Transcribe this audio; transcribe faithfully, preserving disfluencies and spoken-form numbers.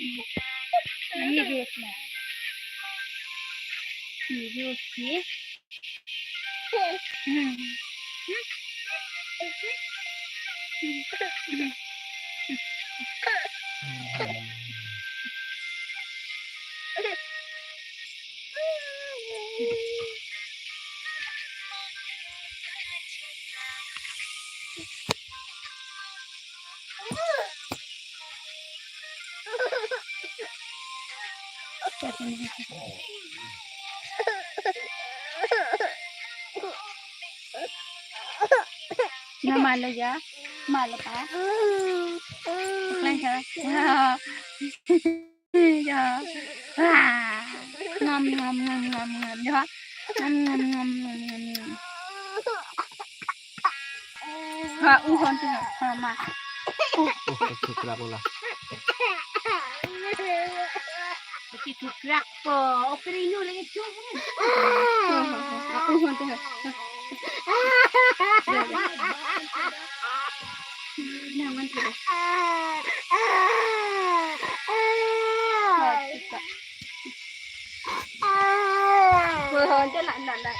Ini jus na. Ini jus sih. Hmm. Na malo ya, malo pa. Lang ka. Ya. Ah. Ngam, ngam, ngam, ngam, ngam. Ya. Ngam, ngam, ngam, ngam, ngam, ngam. Ha, u hon tu ha, ha, ma. Uh, uh, uh, uh, krak bola. Kita krak po. Operinu lagi cuma. Ha, ha, ha, ha. U hon tu ha. Naman tu. Ha, kita. Wah, ante la, la, la.